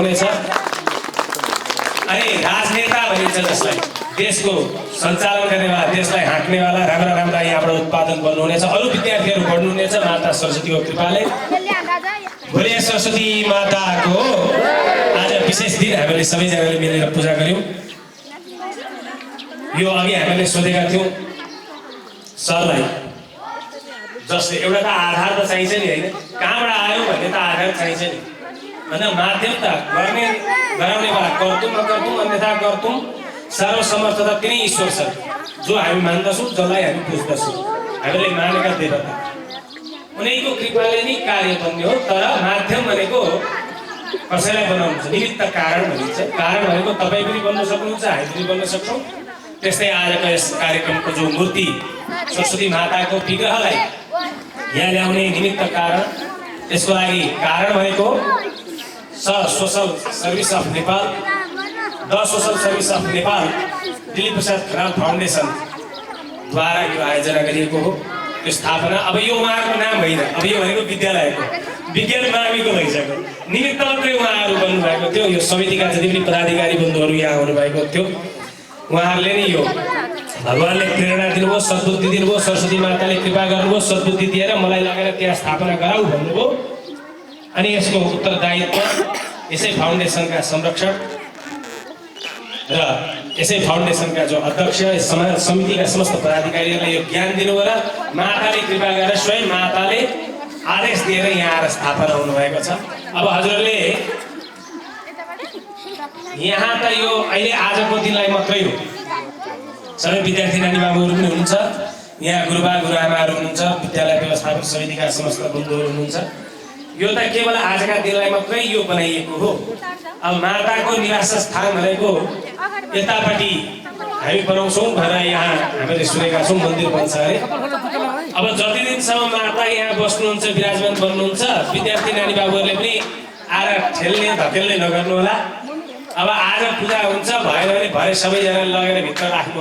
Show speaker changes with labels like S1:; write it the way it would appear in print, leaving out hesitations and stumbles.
S1: हुनेछ। अनि राजनेता भनिन्छ जसलाई देशको सञ्चालन गर्नेवाला, देशलाई हाँक्नेवाला, राम्रा राम्रा यहाँबाट उत्पादन गर्नुहुनेछ। अरू विद्यार्थीहरू पढ्नुहुनेछ माता सरस्वतीको कृपाले। भोलि सरस्वती माताको आज विशेष दिन हामीले सबैजनाले मिलेर पूजा गर्यौँ। यो अघि हामीले सोधेका थियौँ सरलाई, जसले एउटा त आधार त चाहिन्छ नि, होइन? कहाँबाट आयो भन्ने त आधार चाहिन्छ नि, अन्त माध्यम त गराउनेवाला कर्तुम अकर्तुम अन्यथा कर्तुम सर्वसमर्थता तिनै ईश्वर छ जो हामी मान्दछौँ, जसलाई हामी बुझ्दछौँ, हामीले मानेका देवता उनीको कृपाले नै कार्य बन्ने हो। तर माध्यम भनेको कसैलाई बनाउनुहुन्छ, निमित्त कारण भनिन्छ। कारण भनेको तपाईँ पनि बन्न सक्नुहुन्छ, हामी पनि बन्न सक्छौँ। त्यस्तै आजको यस कार्यक्रमको जो मूर्ति सरस्वती माताको विग्रहलाई यहाँ ल्याउने निमित्त कारण, यसको लागि कारण भनेको social service of Nepal, the social service of Nepal Dilip Prasad Khanal फाउन्डेसनद्वारा यो आयोजना गरिएको हो। यो स्थापना अब यो उहाँहरूको नाम होइन, अब यो भनेको विद्यालयको विज्ञान माविको भइसक्यो। निमित्त मात्रै उहाँहरू बन्नुभएको थियो। यो समितिका जति पनि पदाधिकारी बन्धुहरू यहाँ आउनुभएको थियो, उहाँहरूले नै यो भगवान्ले प्रेरणा दिनुभयो, सद्बुद्धि दिनुभयो, सरस्वती माताले कृपा गर्नुभयो, सद्बुद्धि दिएर मलाई लगेर त्यहाँ स्थापना गराऊ भन्नुभयो। अनि यसको उत्तरदायित्व यसै फाउन्डेसनका संरक्षक र यसै फाउन्डेसनका जो अध्यक्ष, समाज समितिका समस्त पदाधिकारीहरूलाई यो ज्ञान दिनुभयो र माताले कृपा गरेर स्वयं माताले आदेश दिएर यहाँ आएर स्थापना हुनुभएको छ। अब हजुरहरूले यहाँ त यो अहिले आजको दिनलाई मात्रै हो, सबै विद्यार्थी नानी बाबुहरू पनि हुनुहुन्छ, यहाँ गुरुबा गुरुआमाहरू हुनुहुन्छ, विद्यालय व्यवस्थापक समितिका समस्त बन्धुहरू हुनुहुन्छ। यो त केवल आजका दिनलाई मात्रै यो बनाइएको हो। अब माताको निवास स्थान भनेको यतापट्टि हामी बनाउँछौँ भनेर यहाँ हामीले सुनेका छौँ, मन्दिर बन्छ अरे। अब जति दिनसम्म माता यहाँ बस्नुहुन्छ, विराजमान बन्नुहुन्छ, विद्यार्थी नानी बाबुहरूले पनि आएर ठेल्ने धकेल्ने नगर्नु होला। अब आज पूजा हुन्छ, भएन भने भरे सबैजनाले लगेर भित्र राख्नु।